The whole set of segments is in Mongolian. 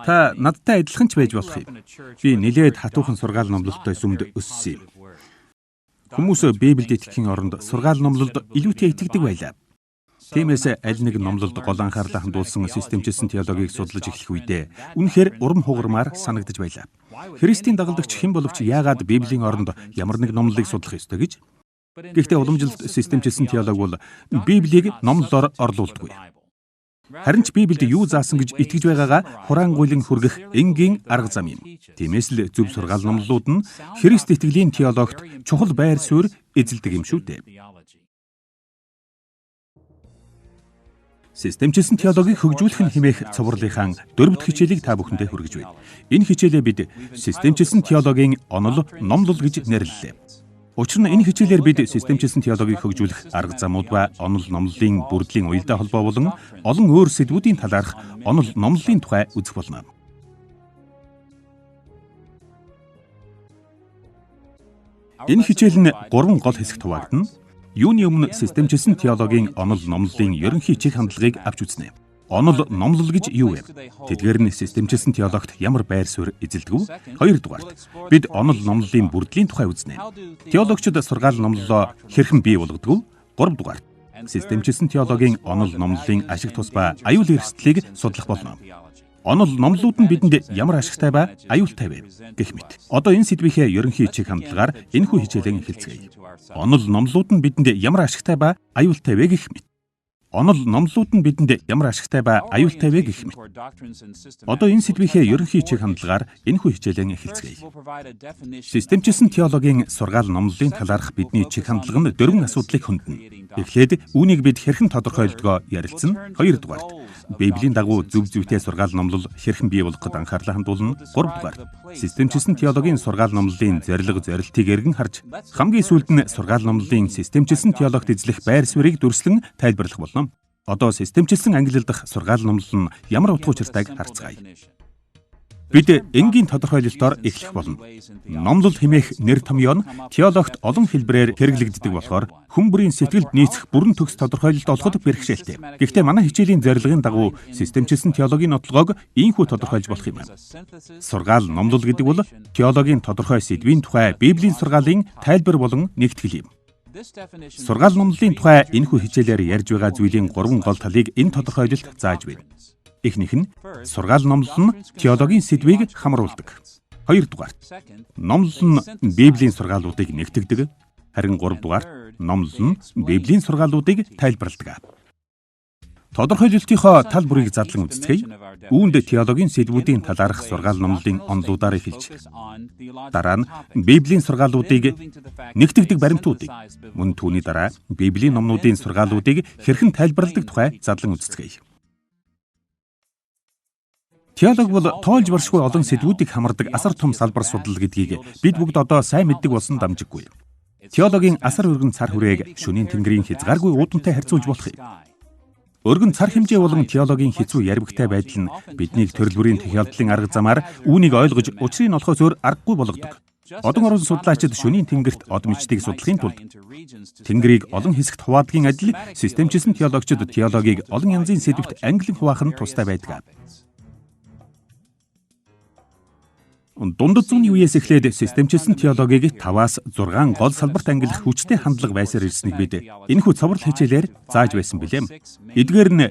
Та надтай адилхан ч байж болох юм. Би нилээд хатуухан сургаал номлолтой сүмд өссөн юм. Хүмүүс Библиэд итгэхийн оронд сургаал номлолд илүүтэй итгэдэг байлаа. Тиймээс аль нэг номлолд гол анхаарлаа хандуулсан системчилсэн теологийг судлаж эхлэх үедээ үнэхээр урам хугармаар санагдаж байлаа. Христийн дагалдагч хэн боловч яагаад Библийн оронд ямар нэг номлолыг судлах ёстой гэж? Гэхдээ уламжлалт системчилсэн теолог бол Библийг номлолоор орлуулдаггүй. Харин ч Библиэд юу заасан гэж итгэж байгаагаа хураангуйлан хүргэх энгийн арга зам юм. Тиймээс л зөв сургаал номлолууд нь Христ итгэлийн теологт чухал байр суурь эзэлдэг юм шүү дээ. Системчилсэн теологийг хөгжүүлэх нь хэмээх цувралынхаа дөрөв дэх хичээлийг та бүхэндээ хүргэж байна. Энэ хичээлээ бид системчилсэн теологийн онол номлол гэж нэрлэлээ. Учир нь энэ хичээлээр бид системчилсэн теологийг хөгжүүлэх арга замууд ба онол номлолын бүрдлийн уялдаа холбоо болон олон өөр сэдвүүдийн талаарх онол номлолын тухай үзэх болно. Энэ хичээл нь 3 гол хэсэгт хуваагдана. Юуны өмнө системчилсэн теологийн онол номлолын ерөнхий чиг хандлагыг авч үзнэ. Онол номлол гэж юу вэ? Тэдгээр нь системчилсэн теологт ямар байр суурь эзэлдэг вэ? Хоёрдугаарт, бид онол номлолын бүрдлийн тухай үзнэ. Теологчид сургаал номлолоо хэрхэн бий болгодог вэ? Гуравдугаарт, системчилсэн теологийн онол номлолын ашиг тус ба аюул эрсдлийг судлах болно. Онол номлолууд нь бидэнд ямар ашигтай ба аюултай вэ гэх мэт. Одоо энэ сэдвийнхээ ерөнхий чиг хандлагаар энэхүү хичээлээ эхэлцгээе. Онол номлолууд нь бидэнд ямар ашигтай ба аюултай вэ гэх мэт. Онол номлолууд нь бидэнд ямар ашигтай ба аюултай вэ гэх мэт. Одоо энэ сэдвийнхээ ерөнхий чиг хандлагаар энэхүү хичээлээ эхэлцгээе. Системчилсэн теологийн сургаал номлолын талаарх бидний чиг хандлага нь дөрвөн асуудлыг хөндөнө. Эхлээд үүнийг бид хэрхэн тодорхойлдгоо ярилцсан. Хоёрдугаарт, Библийн дагуу зөв зөвтэй сургаал номлол хэрхэн бий болгоход анхаарлаа хандуулна. Гуравдугаарт, системчилсэн теологийн сургаал номлолын зорилго зорилтыг эргэн харж, хамгийн сүүлд нь сургаал номлолын системчилсэн теологт эзлэх байр суурийг дүрслэн тайлбарлах болно. Одоо системчилсэн ангилал дахь сургаал номлол нь ямар утга учиртайг харцгаая. Бид энгийн тодорхойлолтоор эхлэх болно. Номлол хэмээх нэр томьёо нь теологт олон хэлбэрээр хэрэглэгддэг болохоор хүн бүрийн сэтгэлд нийцэх бүрэн төгс тодорхойлолт олоход бэрхшээлтэй. Гэхдээ манай хичээлийн зорилгын дагуу системчилсэн теологийн нотлогоог ийнхүү тодорхойлж болох юм. Сургаал номлол гэдэг бол теологийн тодорхой сэдвийн тухай Библийн сургаалын тайлбар болон нэгтгэл юм. Сургаал номлолын тухай энэхүү хичээлээр ярьж байгаа зүйлийн 3 гол талыг энэ тодорхойлолт зааж байна. Эхнийх нь сургаал номлол нь теологийн сэдвийг хамруулдаг. Хоёрдугаарт, номлол нь Библийн сургаалуудыг нэгтгэдэг. Харин гуравдугаарт, номлол нь Библийн сургаалуудыг тайлбарладаг. Тодорхойлолтынхоо тал бүрийг задлан үздэцгээе. Үүнд теологийн сэдвүүдийн талаарх сургаал номлолын онолуудаар эхэлж, дараа нь Библийн сургаалуудыг нэгтгэдэг баримтуудыг, мөн түүний дараа Библийн номнуудын сургаалуудыг хэрхэн тайлбарладаг тухай задлан үздэцгээе. Теолог бол тоолж баршгүй олон сэдвүүдийг хамардаг асар том салбар судлал гэдгийг бид бүгд одоо сайн мэддэг болсон дамжиггүй. Теологийн асар өргөн цар хүрээг шөнийн тэнгэрийн хязгааргүй уудамтай харьцуулж болох юм. Өргөн цар хэмжээ болон теологийн хэцүү ярвигтай байдал нь биднийг төрөл бүрийн тохиолдлын арга замаар үүнийг ойлгож учрыг олохоос өөр аргагүй болгодог. Одон орон судлаачид шөнийн тэнгэрт од мчдийг судлахын тулд тэнгэрийг олон хэсэгт хуваадгийн адил системчилсэн теологчид теологийг олон янзын сэдвт ангилан хуваах нь тустай байдаг. Дундад зууны үеэс эхлээд системчилсэн теологийг 5-аас 6 гол салбарт ангилах хүчтэй хандлага байсаар ирснийг бид энэхүү цоврал хичээлээр зааж байсан билээ. Эдгээр нь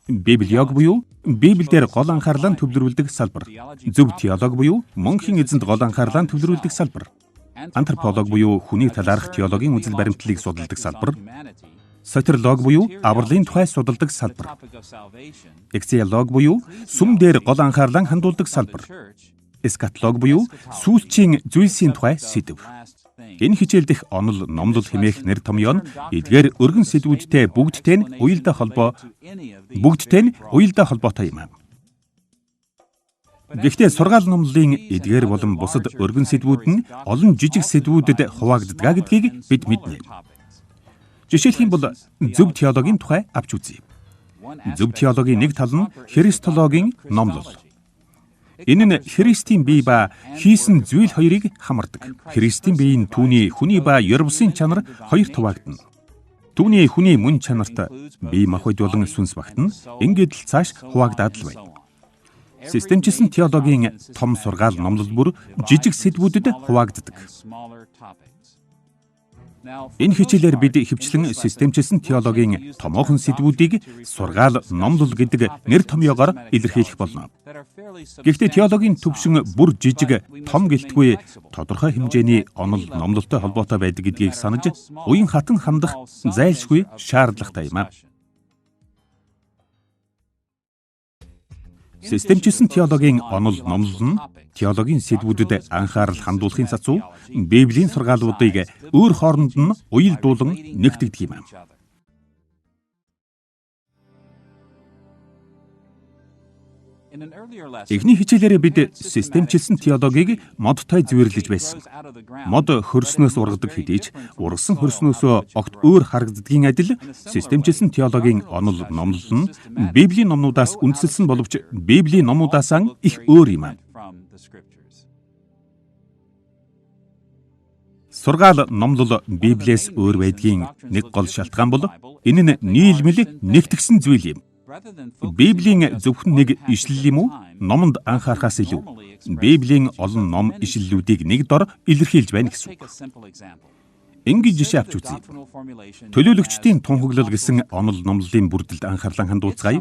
Библиог буюу Библиэлд гол анхаарлаа төвлөрүүлдэг салбар, зөв теолог буюу мөнхийн эзэнд гол анхаарлаа төвлөрүүлдэг салбар, антрополог буюу хүний талаарх теологийн үзэл баримтлалыг судалдаг салбар, сотеролог буюу авралын тухай судалдаг салбар, экзиолог буюу сүм дээр гол анхаарлаа хандуулдаг салбар, эскатолог буюу сүүлчийн зүйлсийн тухай сэдэв. Энэ хичээл дэх онол номлол хэмээх нэр томьёо нь эдгээр өргөн сэдвүүдтэй бүгдтэй нь уялдаа холбоотой юм. Гэхдээ сургаал номлолын эдгээр болон бусад өргөн сэдвүүд нь олон жижиг сэдвүүдэд хуваагддаг гэдгийг бид мэднэ. Жишээлх юм бол зөв теологийн тухай авч үзье. Зөв теологийн нэг тал нь христологийн номлол. Энэ нь Христийн бие ба хийсэн зүйл хоёрыг хамардаг. Христийн бие нь түүний хүний ба ёр бусын чанар хоёрт хуваагдана. Түүний хүний мөн чанарт бие махбод болон сүнс багтана. Ингээд л цааш хуваагдаад л байна. Системчилсэн теологийн том сургаал номлол бүр жижиг сэдвүүдэд хуваагддаг. Энэ хичээлээр бид ихэвчлэн системчилсэн теологийн томоохон сэдвүүдийг сургаал номлол гэдэг нэр томьёогоор илэрхийлэх болно. Гэхдээ теологийн түвшин бүр жижиг, том гэлтгүй тодорхой хэмжээний онол номлолтой холбоотой байдаг гэдгийг санаж уян хатан хандах зайлшгүй шаардлагатай юм. Системчилсэн теологийн онол номлол нь теологийн сэдвүүдэд анхаарал хандуулахын цацуу Библийн сургаалуудыг өөр хооронд нь уялдуулан нэгтгэдэг юм. Эхний хичээлээрээ бид системчилсэн теологийг модтой зүйрлэж байсан. Мод хөрснөөс ургадаг хэдий ч ургасан хөрснөөсөө огт өөр харагддгийн адил системчилсэн теологийн онол номлол нь Библийн номнуудаас үндэслэсэн боловч Библийн номнуудаасаа их өөр юм. Сургаал номлол Библиэс өөр байдгийн нэг гол шалтгаан бол энэ нь нийлмэл нэгтгсэн зүйл юм. Библийн зөвхөн нэг ишлэл юм уу? Номонд анхаарахаас илүү Библийн олон ном ишлэлүүдийг нэг дор илэрхийлж байна гэсэн үг. Ингэж жишээ авч үзье. Төлөөлөгчдийн тунхаглал гэсэн онол номлолын бүрдэлд анхаарлаа хандуулцгаая.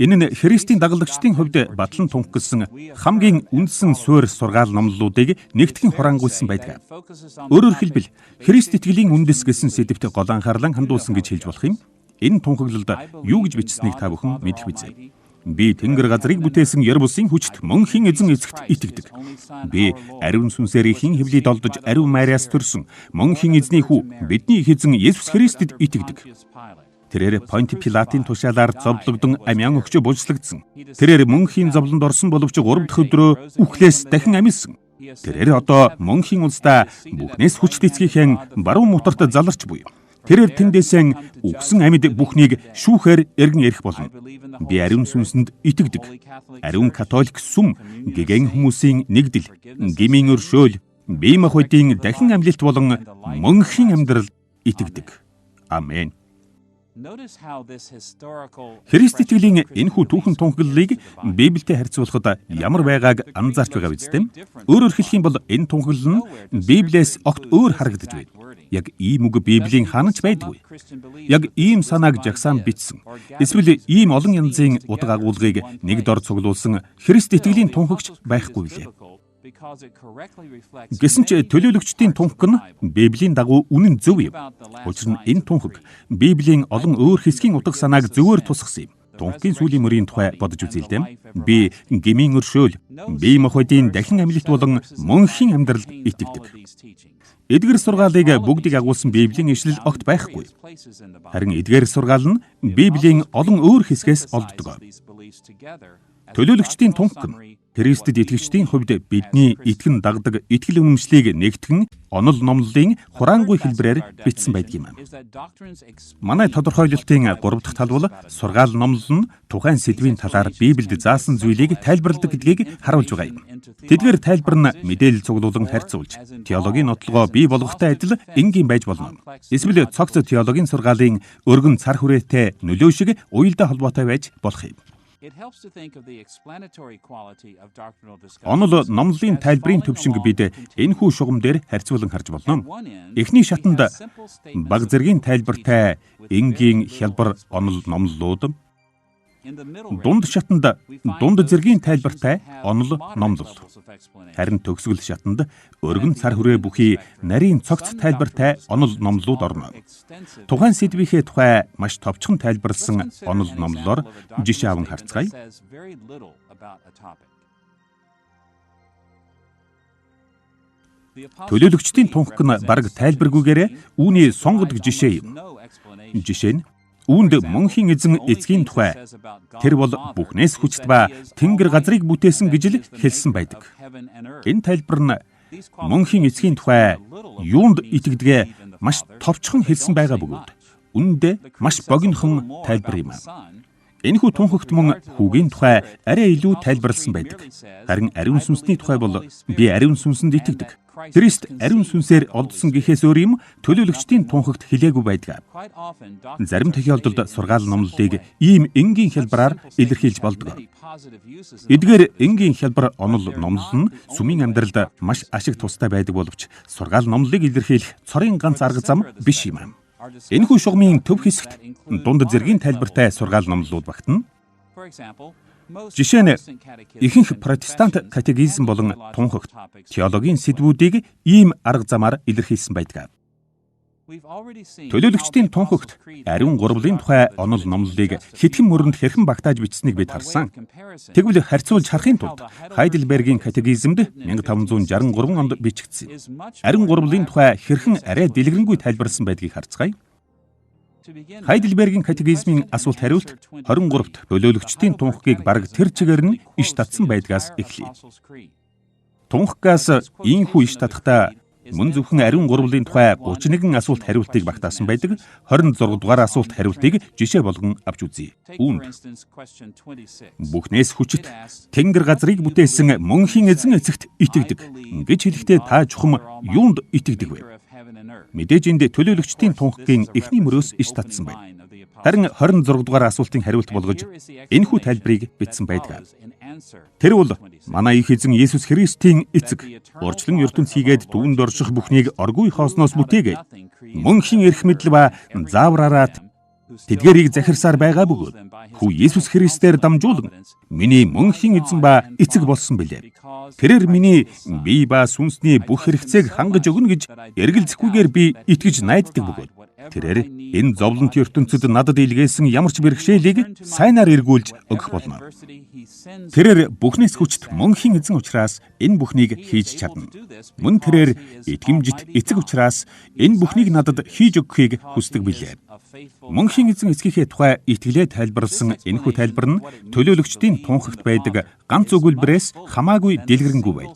Энэ нь Христийн дагалдагчдын хувьд батлан тунхагласан хамгийн үндсэн суурь сургаал номлолуудыг нэгтгэн хураангуйлсан байдаг. Өөрөөр хэлбэл Христ итгэлийн үндэс гэсэн сэдэвт гол анхаарлаа хандуулсан гэж хэлж болох юм. Энэ тунхаглалд юу гэж бичсэнийг та бүхэн мэдэх биз. Би тэнгэр газрыг бүтээсэн ер бусын хүчт мөнхийн эзэн эцэгт итгэдэг. Би ариун сүнсээр ихийн хэвлийд олдож ариун Мариас төрсөн мөнхийн эзний хүү бидний их эзэн Есүс Христэд итгэдэг. Тэрээр Понти Пилатын тушаалаар зовлогдон амиан өгч бужлагдсан. Тэрээр мөнхийн зовлонд орсон боловч 3 дахь өдрөө үхлээс дахин амилсан. Тэрээр одоо мөнхийн улсдаа бүхнээс хүчт эцгийнхээ баруун мутарт заларч буй. Тэрээр тэндээсээ үхсэн амьд бүхнийг шүүхээр эргэн ирэх болно. Би ариун сүнсэнд итгэдэг. Ариун католик сүм гэгэн хүмүүсийн нэгдэл, гмийн өршөөл, бие махбодын дахин амьлалт болон мөнхийн амьдрал итгэдэг. Амен. Христ итгэлийн энэхүү түүхэн тунхаглалыг Библиэд харьцуулахад ямар байгааг анзаарч байгаа биз дээ. Өөрөөр хэлэх юм бол энэ тунхаглал нь Библиэс огт өөр харагдаж байна. Яг ийм үг Библийн хаана ч байдаггүй. Яг ийм санааг жагсаан бичсэн. Эсвэл ийм олон янзын утга агуулгыг нэг дор цуглуулсан Христ итгэлийн тунхагч байхгүй билээ. Гэсэн ч төлөөлөгчдийн тунхаг нь Библийн дагуу үнэн зөв юм. Учир нь энэ тунхаг Библийн олон өөр хэсгийн утга санааг зөвөр тусгасан юм. Тунхагийн сүүлийн мөрийн тухай бодож үзье л дээ. Би гмийн өршөөл, бие махбодын дахин амьлалт болон мөнхийн амьдралд итгэдэг. Эдгэр сургаалыг бүгдийг агуулсан Библийн ишлэл огт байхгүй. Харин эдгээр сургаал нь Библийн олон өөр хэсгээс олддог. Төлөөлөгчдийн тунхаг нь Христэд итгэгчдийн хувьд бидний итгэн дагдаг итгэл үнэмшлийг нэгтгэн онол номлолын хураангүй хэлбэрээр бичсэн байдаг юм. Манай тодорхойлолтын 3 дахь тал бол сургаал номлол нь тухайн сэдвийн талаар Библиэд заасан зүйлийг тайлбарладаг гэдгийг харуулж байгаа юм. Тэдгээр тайлбар нь мэдээлэл цуглуулан харьцуулж теологийн нотлогоо бий болгохтой адил энгийн байж болно. Эсвэл цогц теологийн сургаалын өргөн цар хүрээтэй нөлөө шиг уялдаа холбоотой байж болох юм. Онол номлолын тайлбарын төвшинг бид энэхүү шугам дээр харьцуулан харж болно. Эхний шатанд баг зэргийн тайлбартай энгийн хялбар онол номлолууд, дунд шатанд дунд зэргийн тайлбартай онол номлол, харин төгсгөл шатанд өргөн цар хүрээ бүхий нарийн цогц тайлбартай онол номлолууд орно. Тухайн сэдвийнхээ тухай маш товчхон тайлбарласан онол номлолоор жишээ аван харцгаая. Төлөөлөгчдийн тунхаг нь бараг тайлбаргүйгээр үүний сонгодог жишээ юм. Жишээ нь үүнд мөнхийн эзэн эцгийн тухай тэр бол бүхнээс хүчт ба тэнгэр газрыг бүтээсэн гэж л хэлсэн байдаг. Энэ тайлбар нь мөнхийн эцгийн тухай юунд итгэдгээ маш товчхон хэлсэн байгаа бөгөөд үнэндээ маш богинохон тайлбар юм. Энэхүү тунхагт мөн хүүгийн тухай арай илүү тайлбарласан байдаг. Харин ариун сүнсний тухай бол би ариун сүнсэнд итгэдэг. Христ ариун сүнсээр олдсон гэхээс өөр юм төлөөлөгчдийн тунхагт хэлээгүй байдаг. Зарим тохиолдолд сургаал номлолыг ийм энгийн хялбараар илэрхийлж болдог. Эдгээр энгийн хялбар онол номлол нь сүмийн амьдралд маш ашиг тустай байдаг боловч сургаал номлолыг илэрхийлэх цорын ганц арга зам биш юм. Энэхүү шугамын төв хэсэгт дунд зэргийн тайлбартай сургаал номлолууд багтана. Жишээ нь ихэнх протестант катехизм болон тунхагт теологийн сэдвүүдийг ийм арга замаар илэрхийлсэн байдаг. Төлөөлөгчдийн тунхагт ариун гурвлын тухай онол номлолыг хэдхэн мөрөнд хэрхэн багтааж бичсэнийг бид харсан. Тэгвэл харьцуулж харахын тулд Хайдельбергийн катехизмд 1563 онд бичигдсэн. Ариун гурвлын тухай хэрхэн арай дэлгэрэнгүй тайлбарласан байдгийг харцгаая. Хайдельбергийн катехизмын асуулт хариулт 23-т төлөөлөгчдийн тунхагийг бараг тэр чигээр нь иш татсан байдгаас эхлэе. Тунхагаас ийнхүү иш татахдаа мөн зөвхөн ариун гурвлын тухай 31 асуулт хариултыг багтаасан байдаг. 26 дугаар асуулт хариултыг жишээ болгон авч үзье. Үүнд бүхнээс хүчит тэнгэр газрыг бүтээсэн мөнхийн эзэн эцэгт итгэдэг гэж хэлэхдээ та чухам юунд итгэдэг вэ? Мэдээж энд төлөөлөгчдийн тунхагийн эхний мөрөөс иш татсан байна. Харин 26 дугаар асуултын хариулт болгож энэхүү тайлбарыг бичсэн байдаг. Тэр бол манай их эзэн Есүс Христийн эцэг, урьдчилан ертөнц хийгээд түүнд орших бүхнийг оргүй хоосноос бүтээгээд мөнхийн эрх мэдэл ба заавраараа тэдгэрийг захирсаар байгаа бөгөөд хүү Есүс Христээр дамжуулан миний мөнхийн эзэн ба эцэг болсон билээ. Тэрээр миний бие ба сүнсний бүх хэрэгцээг хангаж өгнө гэж эргэлзэхгүйгээр би итгэж найддаг бөгөөд тэрээр энэ зовлонт ертөнцид надад илгээсэн ямар ч бэрхшээлийг сайнаар эргүүлж өгөх болно. Тэрээр бүхнээс хүчит мөнхийн эзэн учраас энэ бүхнийг хийж чадна. Мөн тэрээр итгэмжит эцэг учраас энэ бүхнийг надад хийж өгөхийг хүсдэг билээ. Мөнхийн эзэн эцгийнхээ тухай итгэлээ тайлбарласан энэхүү тайлбар нь төлөөлөгчдийн тунхагт байдаг ганц өгүүлбэрээс хамаагүй дэлгэрэнгүй байв.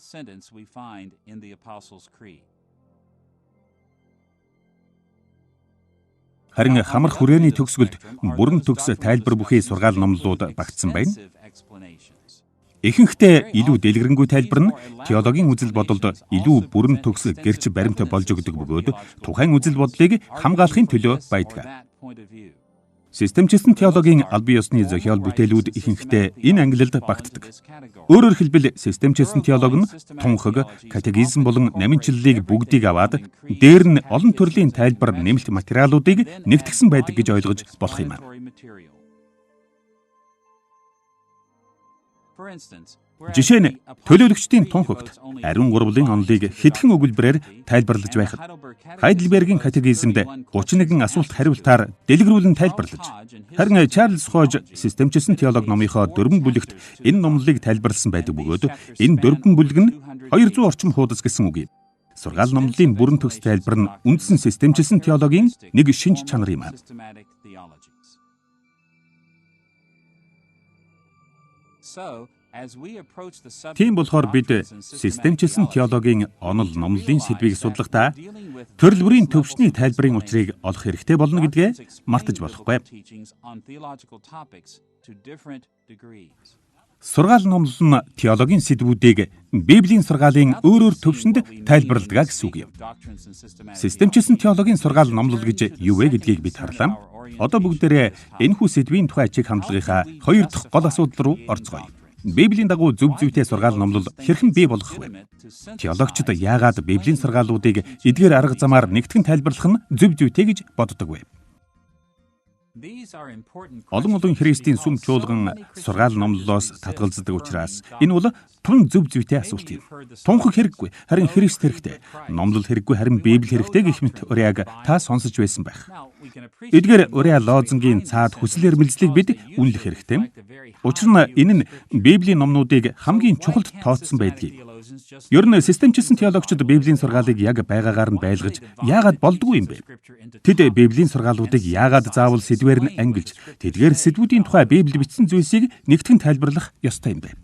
Харин хамар хүрээний төгсгөлд бүрэн төгс тайлбар бүхий сургаал номлолууд багтсан байна. Ихэнхдээ илүү дэлгэрэнгүй тайлбар нь теологийн үзэл бодолд илүү бүрэн төгс гэрч баримт болж өгдөг бөгөөд тухайн үзэл бодлыг хамгаалахын төлөө байдаг. Системчилсэн теологийн албан ёсны зохиол бүтээлүүд ихэнхдээ энэ ангилалд багтдаг. Өөрөөр хэлбэл системчилсэн теолог нь тунхаг, катехизм болон наминчлалыг бүгдийг аваад дээр нь олон төрлийн тайлбар нэмэлт материалуудыг нэгтгсэн байдаг гэж ойлгож болох юм. Жишээ нь төлөөлөгчдийн тунхагт ариун гурвлын онолыг хэдхэн өгүүлбэрээр тайлбарлаж байхад Хайдельбергийн катехизмд 31 асуулт хариултаар дэлгэрүүлэн тайлбарлаж, харин Чарльз Хож системчилсэн теолог номынхоо 4 бүлэгт энэ номлолыг тайлбарласан байдаг бөгөөд энэ 4 бүлэг нь 200 орчим хуудас гэсэн үг юм. Сургаал номлолын бүрэн төгс тайлбар нь үндсэн системчилсэн теологийн нэг шинж чанар юм. Тийм болохоор бид системчилсэн теологийн онол номлолын сэдвийг судлахдаа төрөл бүрийн төвшний тайлбарын учрыг олох хэрэгтэй болно гэдгээ мартаж болохгүй. Сургаал номлол нь теологийн сэдвүүдийг Библийн сургаалын өөр өөр төвшөнд тайлбарладаг гэсэн үг юм. Системчилсэн теологийн сургаал номлол гэж юу вэ гэдгийг бид харлаа. Одоо бүгдээрээ энэхүү сэдвийн тухай чиг хандлагынхаа хоёр дахь гол асуудал руу орцгоё. Библийн дагуу зөв зөвтэй сургаал номлол хэрхэн бий болгох вэ? Теологчид яагаад Библийн сургаалуудыг эдгээр арга замаар нэгтгэн тайлбарлах нь зөв зөвтэй гэж боддог вэ? Олон Христийн сүм чуулган сургаал номлолоос татгалздаг учраас энэ бол тун зөв зүйтэй асуулт юм. Тунхаг хэрэггүй, харин Христ хэрэгтэй. Номлол хэрэггүй, харин Библи хэрэгтэй гэх мэт уриаг та сонсож байсан байх. Эдгээр уриа лозунгийн цаад хүсэл эрмэлзлийг бид үнэлэх хэрэгтэй. Учир нь энэ нь Библийн номнуудыг хамгийн чухалд тооцсон байдгийг. Ер нь системчилсэн теологчид Библийн сургаалыг яг байгаагаар нь байлгаж яагаад болдгүй юм бэ? Тэд Библийн сургаалуудыг яагаад заавал сэдвээр нь ангилж, тэдгээр сэдвүүдийн тухай Библиэд бичсэн зүйлсийг нэгтгэн тайлбарлах ёстой юм бэ?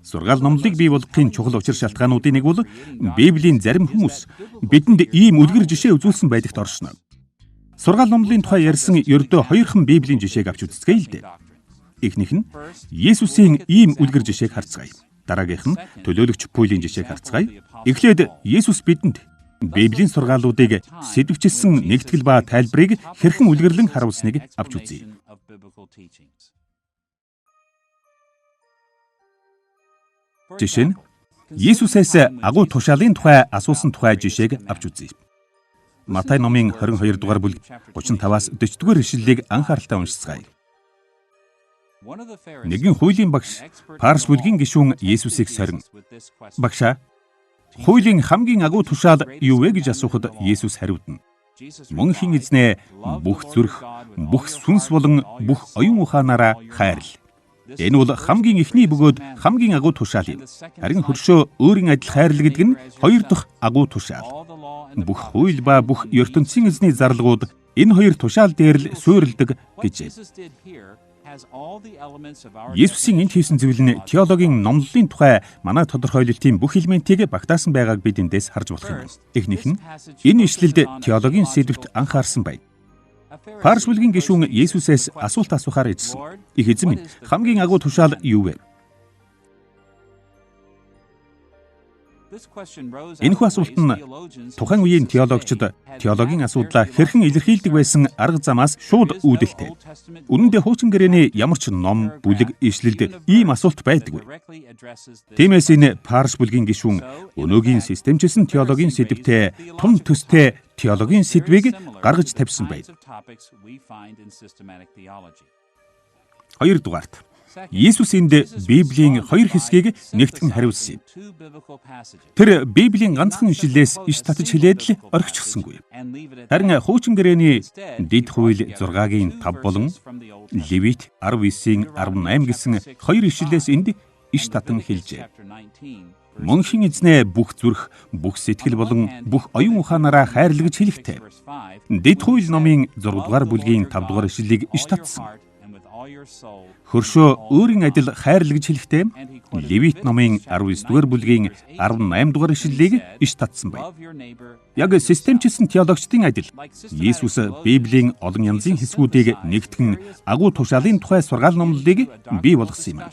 Сургаал номлолыг бий болгохын чухал учир шалтгаануудын нэг бол Библийн зарим хүмүүс бидэнд ийм үлгэр жишээ үзүүлсэн байдагт оршино. Сургаал номлолын тухай ярьсан ердөө хоёрхан Библийн жишээг авч үзцгээе л дээ. Эхнийх нь Есүсийн ийм үлгэр жишээг харцгаая. Дараагийнх нь төлөөлөгч Паулийн жишээг харцгаая. Эхлээд Есүс бидэнд Библийн сургаалуудыг сэдэвчилсэн нэгтгэл ба тайлбарыг хэрхэн үлгэрлэн харуулсныг авч үзье. Жишээ нь Есүсээс агуу тушаалын тухай асуусан тухай жишээг авч үзье. Матай номын 22 дугаар бүлэг 35-аас 40 дугаар ишлэлийг анхааралтай уншицгаая. Нэгэн хуулийн багш Парс бүлгийн гишүүн Есүсийг сорин "Багшаа, хуулийн хамгийн агуу тушаал юу вэ?" гэж асуухад Есүс хариуд нь: "Мөнхийн эзнээ бүх зүрх, бүх сүнс болон бүх оюун ухаанаараа хайрл. Энэ бол хамгийн эхний бөгөөд хамгийн агуу тушаал юм. Харин хөршөө өөрийн адил хайрл гэдэг нь хоёр дахь агуу тушаал. Бүх хууль ба бүх ертөнцийн эзний зарлагууд энэ хоёр тушаал дээр л суурилдаг" гэжээ. Есүсийн энд хийсэн зүйл нь теологийн номлолын тухай манай тодорхойлолтын бүх элементийг багтаасан байгааг бид эндээс харж болох юм. Эхнийх нь энэ ишлэлд теологийн сэдвт анхаарсан байна. Парс бүлгийн гишүүн Есүсээс асуулт асуухаар ижсэн. "Их эзэн минь, хамгийн агуу тушаал юу вэ?" Энэхүү асуулт нь тухайн үеийн теологчид теологийн асуудлаа хэрхэн илэрхийлдэг байсан арга замаас шууд үүдэлтэй. Үнэн дээр хуучин гэрээний ямар ч ном, бүлэг, ишлэлд ийм асуулт байдаггүй. Тиймээс энэ Парс бүлгийн гишүүн өнөөгийн системчилсэн теологийн сэдвтэй тун төстэй теологийн сэдвийг гаргаж тавьсан байна. Хоёр дугаарт Есүс энд Библийн хоёр хэсгийг нэгтгэн хариулсан юм. Тэр Библийн ганцхан ишлэлээс иш татаж хэлээд л орхичихсонгүй. Харин хуучин гэрээний Дэд хууль 6-гийн 5 болон Левит 19-ийн 18 гэсэн хоёр ишлэлээс энд иш татан хэлжээ. Мөнхийн эзнээ бүх зүрх, бүх сэтгэл болон бүх оюун ухаанаараа хайрл гэж хэлэхдээ Дэд хууль номын 6 дугаар бүлгийн 5 дугаар ишлэлийг иш татсан. Хөршөө өөрийн адил хайрл гэж хэлэхдээ Левит номын 19 дугаар бүлгийн 18 дугаар ишлэлийг иш татсан байна. Яг системчилсэн теологчдын адил Есүс Библийн олон янзын хэсгүүдийг нэгтгэн агуу тушаалын тухай сургаал номлолыг бий болгосон юм.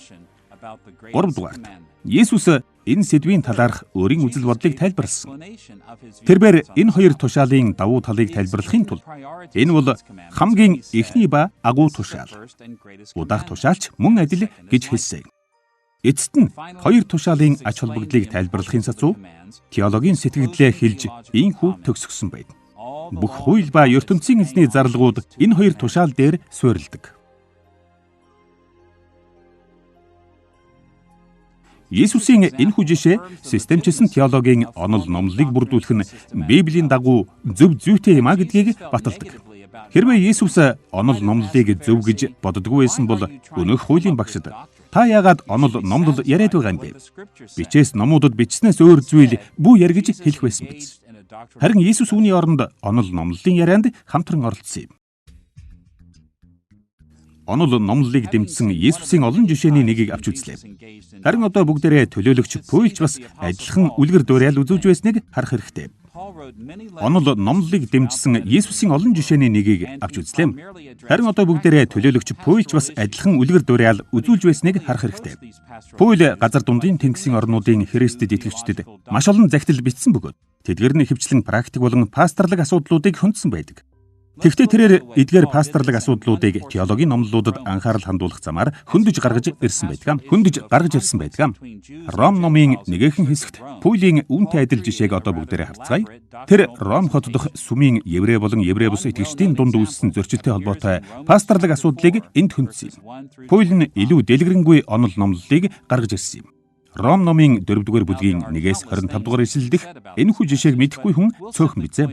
3 дугаарт Есүс энэ сэдвийн талаарх өөрийн үзэл бодлыг тайлбарласан. Тэрбээр энэ хоёр тушаалын давуу талыг тайлбарлахын тулд энэ бол хамгийн эхний ба агуу тушаал. Удаах тушаалч мөн адил гэж хэлсэн. Эцэст нь хоёр тушаалын ач холбогдлыг тайлбарлахын сацуу теологийн сэтгэгдлээ хэлж ийнхүү төгсгсөн байна. Бүх хууль ба ертөнцийн эзний зарлагууд энэ хоёр тушаал дээр суурилдаг. Есүсийн энэхүү жишээ системчилсэн теологийн онол номлолыг бүрдүүлэх нь Библийн дагуу зөв зүйтэй юм а гэдгийг баталдаг. Хэрвээ Есүс онол номлолыг зөв гэж боддоггүй байсан бол өнөөх хуулийн багшид та яагаад онол номлол яриад байгаа юм бэ? Бичээс номуудад бичснээс өөр зүйл бүү яр гэж хэлэх байсан биз. Харин Есүс үүний оронд онол номлолын ярианд хамтран оролцсон юм. Онол номлолыг дэмжсэн Есүсийн олон жишээний нэгийг авч үзлээ. Харин одоо бүгдээрээ төлөөлөгч Паулч бас адилхан үлгэр дуурайл үзүүлж байсныг харах хэрэгтэй. Онол номлолыг дэмжсэн Есүсийн олон жишээний нэгийг авч үзлээ. Харин одоо бүгдээрээ төлөөлөгч Паулч бас адилхан үлгэр дуурайл үзүүлж байсныг харах хэрэгтэй. Паул газар дундын тэнгисийн орнуудын Христэд итгэгчдэд маш олон захидал бичсэн бөгөөд тэдгээр нь ихэвчлэн практик болон пасторлог асуудлуудыг хөндсөн байдаг. Тэгэхдээ тэрээр эдгээр пасторлог асуудлуудыг теологийн номлолуудад анхаарал хандуулах замаар хөндөж гаргаж ирсэн байдаг. Ром номын нэгэхэн хэсэгт Паулийн үүнтэй адил жишээг одоо бүгдээрээ харцгаая. Тэр Ром хот дахь сүмийн еврей болон еврей бус итгэгчдийн дунд үүссэн зөрчилтэй холбоотой пасторлог асуудлыг энд хөндсөн юм. Паул нь илүү дэлгэрэнгүй онол номлолыг гаргаж ирсэн юм. Ром номын 4-р бүлгийн 1-ээс 25 дугаар ишлэл дэх энэхүү жишээг мэдэхгүй хүн цөөхөн бизээ.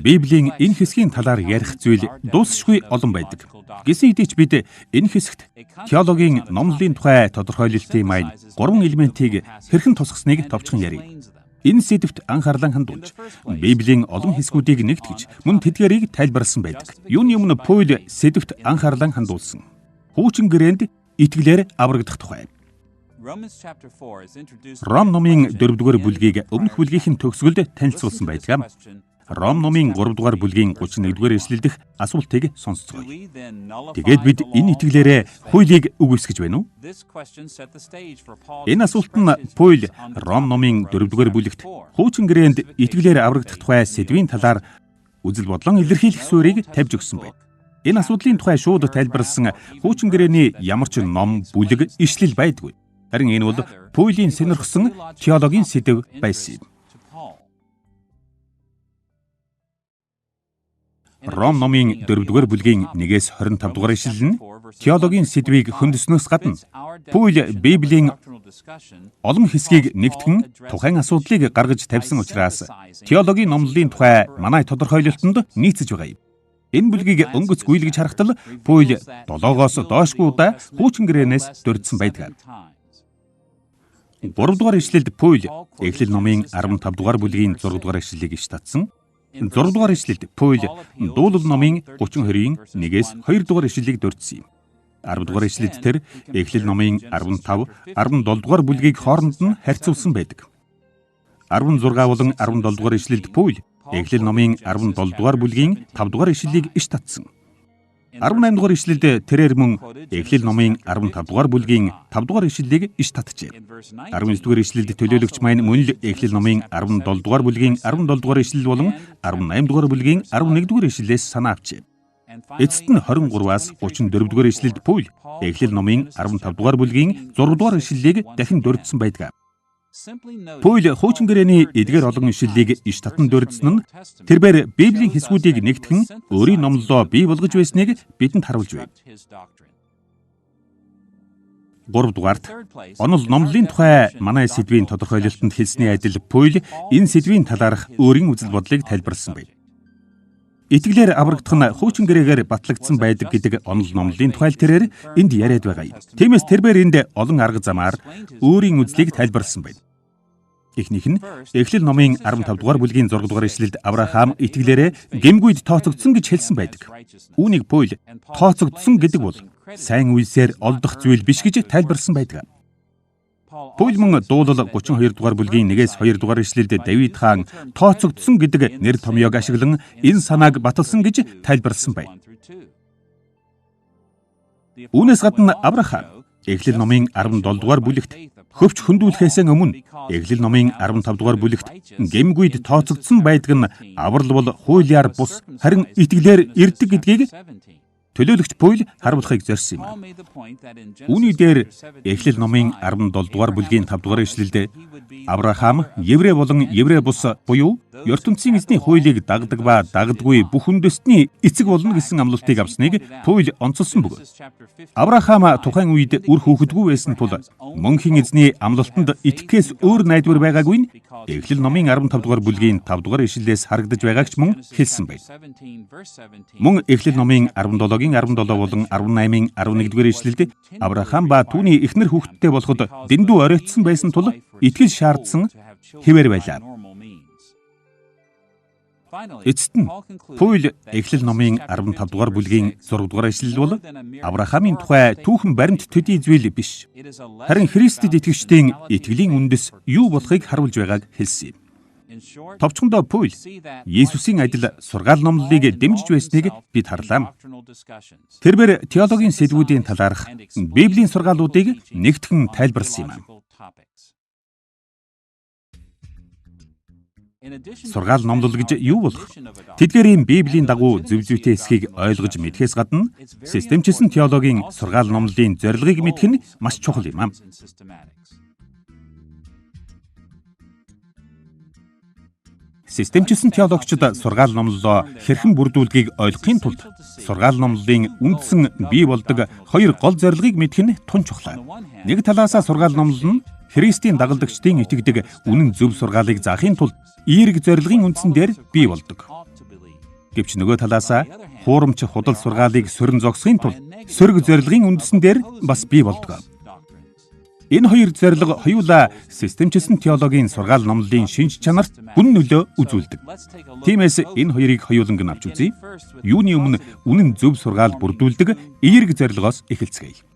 Библийн энэ хэсгийн талаар ярих зүйл дуусшгүй олон байдаг. Гэсэн хэдий ч бид энэ хэсэгт теологийн номлолын тухай тодорхойлолтын маань 3 элементийг хэрхэн тусгасныг товчхон ярья. Энэ сэдвт анхаарлаа хандуулж Библийн олон хэсгүүдийг нэгтгэж мөн тэдгээрийг тайлбарласан байдаг. Юуны өмнө Паул сэдвт анхаарлаа хандуулсан. Хуучин гэрээнд итгэлээр аврагдах тухай. Ром номын 4-р бүлгийг өмнөх бүлгийнхэн төгсгөлд танилцуулсан байдаг. Ром номын 3 дугаар бүлгийн 31 дугаар эшлэлдэх асуултыг сонсцгоё. Тэгээд бид энэ итгэлээрээ хуулийг үгүйсгэж байна уу? Энэ асуулт нь Паул Ром номын 4 дугаар бүлэгт хуучин гэрээнд итгэлээр аврагдах тухай сэдвийн талаар үзэл бодлон илэрхийлэх суурийг тавьж өгсөн байна. Энэ асуудлын тухай шууд тайлбарласан хуучин гэрээний ямар ч ном, бүлэг, ишлэл байдаггүй. Харин энэ бол Паулийн сонирхсон теологийн сэдэв байсан юм. Ром номын 4-р бүлгийн 1-ээс 25 дугаар ишлэл нь теологийн сэдвийг хөндөснөөс гадна Паул Библийн олон хэсгийг нэгтгэн тухайн асуудлыг гаргаж тавьсан учраас теологийн номлолын тухай манай тодорхойлолтонд нийцэж байгаа юм. Энэ бүлгийг өнгөц гүйлгэж харахад л Паул 7-оос доошгүй удаа хуучин гэрээнээс дурдсан байдаг. 3 дугаар ишлэлд Паул Эхлэл номын 15 дугаар бүлгийн 6 дугаар ишлэлийг иш татсан. 6 дугаар ишлэлд Паул Дуулал номын 32-ийн 1-ээс 2 дугаар ишлэлийг дурдсан юм. 10 дугаар ишлэлд тэр Эхлэл номын 15, 17 дугаар бүлгийг хооронд нь харьцуулсан байдаг. 16 болон 17 дугаар ишлэлд Паул Эхлэл номын 17 дугаар бүлгийн 5 дугаар ишлэлийг иш татсан. 18 дугаар ишлэлд тэрээр мөн Эхлэл номын 15 дугаар бүлгийн 5 дугаар ишлэлийг иш татжээ. 19 дугаар ишлэлд төлөөлөгч маань мөн л Эхлэл номын 17 дугаар бүлгийн 17 дугаар ишлэл болон 18 дугаар бүлгийн 11 дугаар ишлэлээс санаа авчээ. Эцэст нь 23-аас 34 дугаар ишлэлд Паул Эхлэл номын 15 дугаар бүлгийн 6 дугаар ишлэлийг дахин дурдсан байдаг. Паул хуучин гэрээний эдгээр олон ишлэлийг иш татан дурдсан нь тэрбээр Библийн хэсгүүдийг нэгтгэн өөрийн номлолоо бий болгож байсныг бидэнд харуулж байна. 3 дугаарт онол номлолын тухай манай сэдвийн тодорхойлолтод хэлсний адил Паул энэ сэдвийн талаарх өөрийн үзэл бодлыг тайлбарласан байна. Итгэлээр аврагдах нь хуучин гэрээгээр батлагдсан байдаг гэдэг онол номлолын тухай тэрээр энд яриад байгаа юм. Тиймээс тэрбээр энд олон арга замаар өөрийн үзлийг тайлбарласан байна. Эхнийх нь Эхлэл номын 15 дугаар бүлгийн 6 дугаар ишлэлд Авраам итгэлээрээ гэмгүйд тооцогдсон гэж хэлсэн байдаг. Үүнийг Паул тооцогдсон гэдэг бол сайн үйлсээр олдох зүйл биш гэж тайлбарласан байдаг. Паул мөн Дуулал 32 дугаар бүлгийн 1-ээс 2 дугаар ишлэлд Давид хаан тооцогдсон гэдэг нэр томьёог ашиглан энэ санааг баталсан гэж тайлбарласан байна. Үүнээс гадна Авраам Эхлэл номын 17 дугаар бүлэгт хөвч хөндүүлэхээс өмнө Эхлэл номын 15 дугаар бүлэгт гэмгүйд тооцогдсон байдаг нь аврал бол хуулиар бус харин итгэлээр ирдэг гэдгийг төлөөлөгч Паул харуулахыг зорьсон юм. Үүний дээр Эхлэл номын 17 дугаар бүлгийн 5 дугаар ишлэлд Авраам еврей болон еврей бус буюу ертөнцийн эзний хуулийг дагдаг ба дагдаггүй бүх үндэстний эцэг болно гэсэн амлалтыг авсныг Паул онцолсон бөгөөд Авраам тухайн үед үр хүүхэдгүй байсан тул мөнхийн эзний амлалтанд итгэхээс өөр найдвар байгаагүй нь Эхлэл номын 15 дугаар бүлгийн 5 дугаар ишлэлээс харагдаж байгааг ч мөн хэлсэн байна. Мөн Эхлэл номын 17-гийн 17 болон 18-ийн 11 дугаар ишлэлд Авраам ба түүний эхнэр хүүхэдтэй болоход дэндүү оройтсон байсан тул итгэл шаардсан хэвээр байлаа. Эцэст нь Паул Эхлэл номын 15 дугаар бүлгийн 6 дугаар ишлэл бол Авраамийн тухай түүхэн баримт төдий зүйл биш. Харин Христэд итгэгчдийн итгэлийн үндэс юу болохыг харуулж байгааг хэлсэн юм. Товчхондоо Паул Есүсийн адил сургаал номлолыг дэмжиж байсныг бид харлаа. Тэрбээр теологийн сэдвүүдийн талаарх Библийн сургаалуудыг нэгтгэн тайлбарласан юм. Сургаал номлол гэж юу болох? Тэдгээрийн Библийн дагуу зөв зүйтэй эсхийг ойлгож мэдхээс гадна системчилсэн теологийн сургаал номлолын зорилгыг мэдэх нь маш чухал юм аа. Системчилсэн теологчид сургаал номлолоо хэрхэн бүрдүүлдгийг ойлгохын тулд сургаал номлолын үндсэн бий болдог хоёр гол зорилгыг мэдэх нь тун чухал. Нэг талаасаа сургаал номлол нь Христийн дагалдагчдын итгэдэг үнэн зөв сургаалыг заахын тулд эерэг зорилгын үндсэн дээр бий болдог. Гэвч нөгөө талаасаа хуурамч худал сургаалыг сөрөн зогсохын тулд сөрөг зорилгын үндсэн дээр бас бий болдог. Энэ хоёр зорилго хоёулаа системчилсэн теологийн сургаал номлолын шинж чанарт гүн нөлөө үзүүлдэг. Тиймээс энэ хоёрыг хоёуланг нь авч үзье. Юуны өмнө үнэн зөв сургаал бүрдүүлдэг эерэг зорилгоос эхэлцгээе.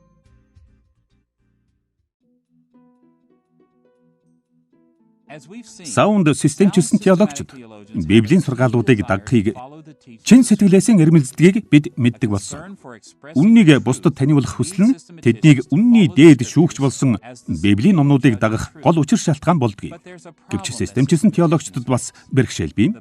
Саунд системчилсэн теологчид Библийн сургаалуудыг дагахыг чин сэтгэлээсээ эрмэлздэгийг бид мэддэг болсон. Үннийг бусдад таниулах хүсэл нь тэднийг үнний дээд шүүгч болсон Библийн номнуудыг дагах гол учир шалтгаан болдгийг. Гэвч системчилсэн теологчдод бас бэрхшээл бий.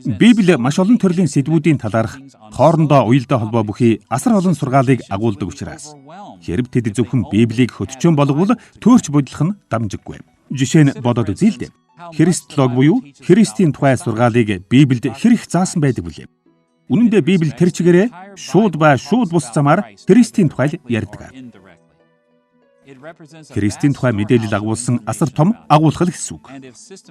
Библи маш олон төрлийн сэдвүүдийн талаарх хоорондоо уялдаа холбоо бүхий асар олон сургаалыг агуулдаг учраас хэрв тэд зөвхөн Библийг хөтчөн болговол төөрч бодлох нь дамжиггүй. Жишээ нь бодоод үзье л дээ. Христлог буюу Христийн тухай сургаалыг Библиэд хэр их заасан байдаг билээ. Үнэн дээр Библи тэр чигээрээ шууд ба шууд бус замаар Христийн тухай л ярьдаг. Христийн тухай мэдээлэл агуулсан асар том агуулгал гэсэн үг.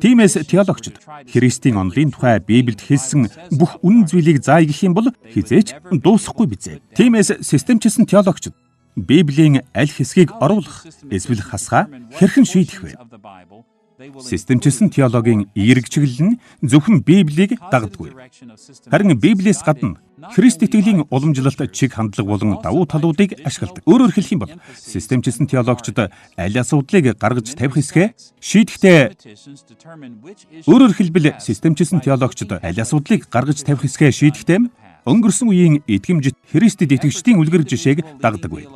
Тиймээс теологчид Христийн онолын тухай Библиэд хэлсэн бүх үнэн зүйлийг заая гэх юм бол хэзээ ч дуусахгүй бизээ. Тиймээс системчилсэн теологчид Библийн аль хэсгийг оруулах эсвэл хасгаа хэрхэн шийдэх вэ? Системчилсэн теологийн эерэг чиглэл нь зөвхөн Библийг дагдаггүй. Харин Библиэс гадна Христ итгэлийн уламжлалт чиг хандлага болон давуу талуудыг ашигладаг. Өөрөөр хэлэх юм бол системчилсэн теологчид аль асуудлыг гаргаж тавих хэсгээ шийдэхдээ өөрөөр хэлбэл системчилсэн теологчид аль асуудлыг гаргаж тавих хэсгээ шийдэхдээ өнгөрсөн үеийн итгэмжит Христэд итгэгчдийн үлгэр жишээг дагдаггүй.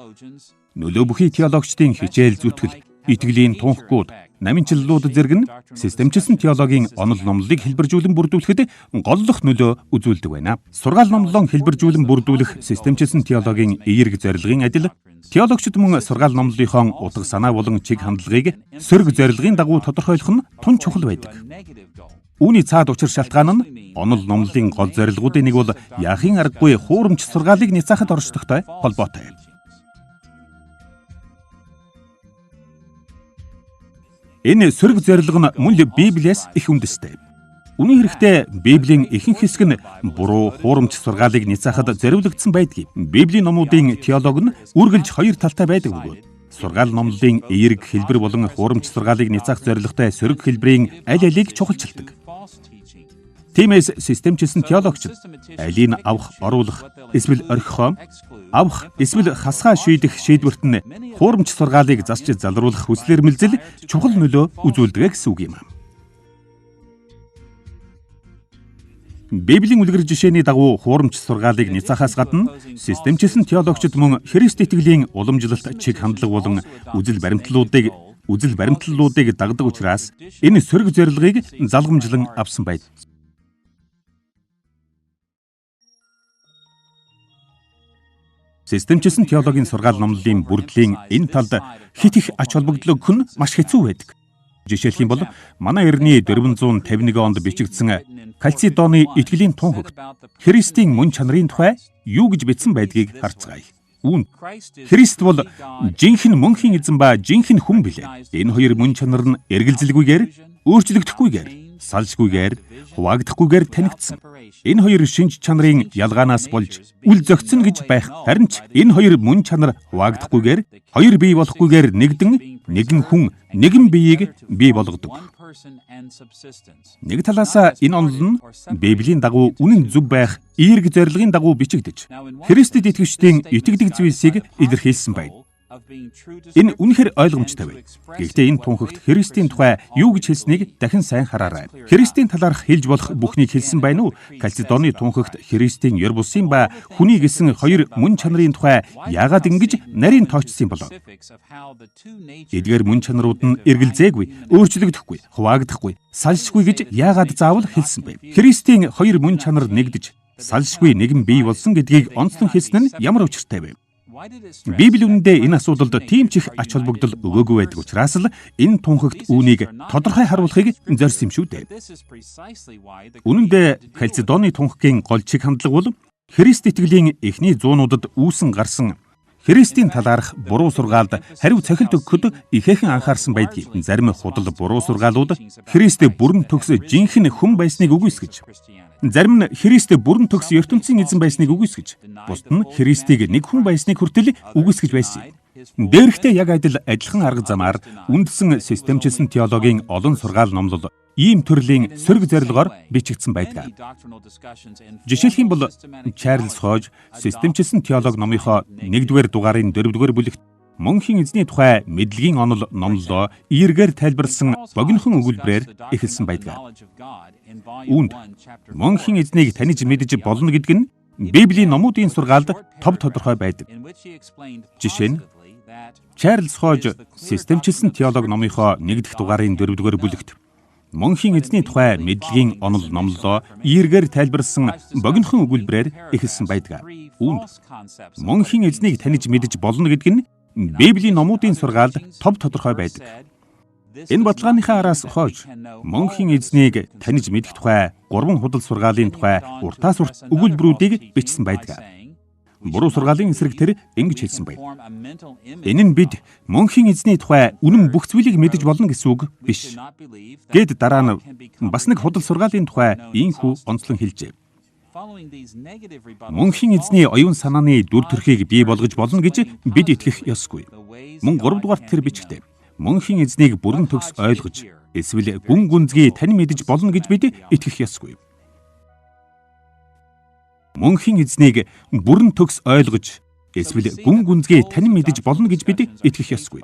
Нөлөө бүхий теологчдын хичээл зүтгэл, итгэлийн тунхгууд, наминчлалууд зэрэг нь системчилсэн теологийн онол номлолыг хэлбэржүүлэн бүрдүүлэхэд голлох нөлөө үзүүлдэг байна. Сургаал номлолоо хэлбэржүүлэн бүрдүүлэх системчилсэн теологийн эерэг зорилгын адил теологчид мөн сургаал номлолынхоо утга санаа болон чиг хандлагыг сөрөг зорилгын дагуу тодорхойлох нь тун чухал байдаг. Үүний цаад учир шалтгаан нь онол номлолын гол зорилгоудын нэг бол яахын аргагүй хуурамч сургаалыг няцаахад оршдогтой холбоотой. Энэ сөрөг зорилго нь мөн л Библиэс их үндэстэй. Үнэн хэрэгтээ Библийн ихэнх хэсэг нь буруу хуурамч сургаалыг няцаахад зориулагдсан байдгийг. Библийн номуудын теолог нь үргэлж хоёр талтай байдаг бөгөөд сургаал номлолын эерэг хэлбэр болон хуурамч сургаалыг няцаах зорилготой сөрөг хэлбэрийн аль алийг чухалчилдаг. Тиймээс системчилсэн теологчид алийг авах, оруулах, эсвэл орхихоо, авах, эсвэл хасгаа шийдэх шийдвэрт нь хуурамч сургаалыг засч залруулах хүслээр мэлзэл чухал нөлөө үзүүлдэг гэсэн үг юм. Библийн үлгэр жишээний дагуу хуурамч сургаалыг няцаахаас гадна системчилсэн теологчид мөн Христ итгэлийн уламжлалт чиг хандлага болон үзэл баримтлалуудыг дагдаг учраас энэ сөрөг зорилгыг залгамжлан авсан байд. Системчилсэн теологийн сургаал номлолын бүрдлийн энэ талд хит их ач холбогдол өгөх нь маш хэцүү байдаг. Жишээлх юм бол манай эртний 451 онд бичигдсэн Кальцидоны итгэлийн тунхагт Христийн мөн чанарын тухай юу гэж бичсэн байдгийг харцгаая. Үүнд Христ бол жинхэнэ мөнхийн эзэн ба жинхэнэ хүн билээ. Энэ хоёр мөн чанар нь эргэлзэлгүйгээр, өөрчлөгдөхгүйгээр, салжгүйгээр, хуваагдахгүйгээр танигдсан. Энэ хоёр шинж чанарын ялгаанаас болж үл зөгцөн гэж байх. Харин ч энэ хоёр мөн чанар хуваагдахгүйгээр, хоёр бие болохгүйгээр нэгдэн нэгэн хүн, нэгэн биеийг бий болгодог. Нэг талаасаа энэ онол нь Библийн дагуу үнэн зөв байх эерэг зорилгын дагуу бичигдэж, Христэд итгэгчдийн итгэдэг зүйлсийг илэрхийлсэн байна. Энэ үнэхээр ойлгомжтой байв. Гэхдээ энэ тунхагт Христийн тухай юу гэж хэлснийг дахин сайн хараарай. Христийн талаарх хэлж болох бүхнийг хэлсэн байна уу? Кальцидоны тунхагт Христийн ёр бусын ба хүний гэсэн хоёр мөн чанарын тухай яагаад ингэж нарийн тоочсон юм болов? Эдгээр мөн чанарууд нь эргэлзээгүй, өөрчлөгдөхгүй, хуваагдахгүй, салшгүй гэж яагаад заавал хэлсэн бэ? Христийн хоёр мөн чанар нэгдэж, салшгүй нэгэн бий болсон гэдгийг онцлон хэлсэн нь ямар учиртай вэ? Библи үнэндээ энэ асуудалд тийм ч их ач холбогдол өгөөгүй байдаг учраас л энэ тунхагт үүнийг тодорхой харуулахыг зорьсон юм шүү дээ. Үнэн дээр Кальцидоны тунхагийн гол чиг хандлага бол Христ итгэлийн эхний зуунуудад үүсэн гарсан Христийн талаарх буруу сургаалд хариу цохилт өгөхөд ихээхэн анхаарсан байдгийг. Зарим худал буруу сургаалууд Христ бүрэн төгс жинхэнэ хүн байсныг үгүйсгэж, зарим нь Христ бүрэн төгс ертөнцийн эзэн байсныг үгүйсгэж, бусд нь Христийг нэг хүн байсныг хүртэл үгүйсгэж байсан юм. Дээрэхтэй яг адил адилхан арга замаар үндсэн системчилсэн теологийн олон сургаал номлол ийм төрлийн сөрөг зорилгоор бичигдсэн байдаг. Жишээлх юм бол Чарльз Хож системчилсэн теолог номынхоо 1-р дугаарын 4-р бүлэгт Мөнхийн эзний тухай мэдлэгийн онол номлолоо эергээр тайлбарласан богинохон өгүүлбэрээр эхэлсэн байдаг. Үүнд мөнхийн эзнийг таних мэдэж болно гэдэг нь Библийн номуудын сургаалд тов тодорхой байдаг. Жишээ нь Чарльз Хож системчилсэн теолог номынхоо 1-р дугаарын 4-р бүлэгт мөнхийн эзний тухай мэдлэгийн онол номлолоо эергээр тайлбарласан богинохон өгүүлбэрээр эхэлсэн байдаг. Үүнд мөнхийн эзнийг таних мэдэж болно гэдэг нь Библийн номуудын сургаалд тов тодорхой байдаг. Энэ баталгааныхаа араас Хож мөнхийн эзнийг таних мэдэх тухай 3 худал сургаалын тухай уртаас урт өгүүлбэрүүдийг бичсэн байдаг. Буруу сургаалын эсрэг тэр ингэж хэлсэн байна. Энэ нь бид мөнхийн эзний тухай үнэн бүх зүйлийг мэдэж болно гэсэн үг биш. Гээд дараа нь бас нэг худал сургаалын тухай ийнхүү онцлон хэлжээ. Мөнхийн эзний оюун санааны дүр төрхийг бий болгож болно гэж бид итгэх ёсгүй. Мөн 3 дугаарт тэр бичгтээ мөнхийн эзнийг бүрэн төгс ойлгож эсвэл гүн гүнзгий тань мэдэж болно гэж бид итгэх ёсгүй. Мөнхийн эзнийг бүрэн төгс ойлгож эсвэл гүн гүнзгий танин мэдэж болно гэж бид итгэх ёсгүй.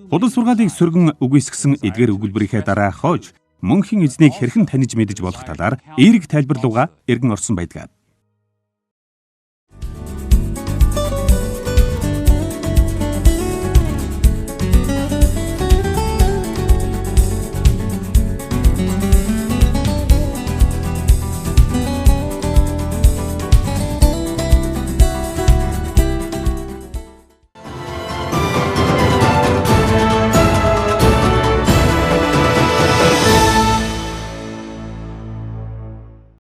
Худал сургаалыг сөргөн үгүйсгэсэн эдгээр өгүүлбэрийнхээ дараа Хож мөнхийн эзнийг хэрхэн таних мэдэж болох талаар эерэг тайлбар руугаа эргэн орсон байдаг.